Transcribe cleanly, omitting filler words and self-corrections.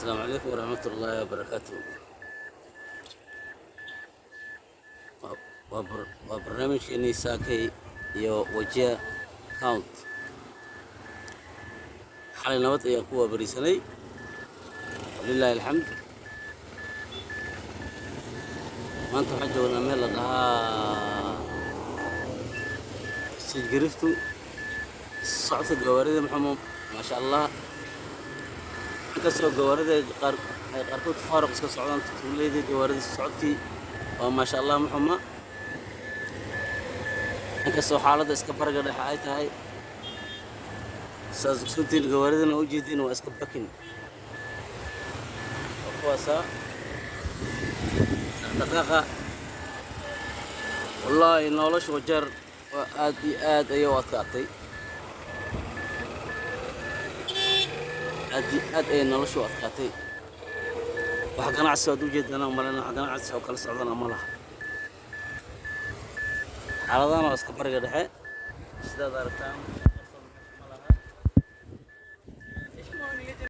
Asalaamu calaykum waraxmat ullaahi wabarakaatu. Waa barnaamijkeenii saakay iyo Wajir County. Xalay nabad ayaan ku waabariisanay, walilaahi alxamd. Maanta waxaan joognaa meel la dhahaa Sijgariftu. Socodka gawaarida maxamu, maasha Allah. Inkastoo gawaarida qaar ay qaarkood faaruq iska socdaan, tuuleydii gawaarida socodkii waa maasha Allah, maxuma, inkastoo xaaladda iska bariga dhexe ay tahay. Saas ogsoontiin, gawaaridana u jeediin, waa iska bakin, waa kuwaasaa dhaqdhaqaaqa. Wallaahi nolosha Wajeer waa aad iyo aad ayay u adkaatay, aad iyo aad ayay nolosha u adkaatay. Wax ganacsi aad ujeedana malena, wax ganacsi oo kala socdana ma laha. Xaaladahan waa iska bariga dhexe, sidaad aragtaan.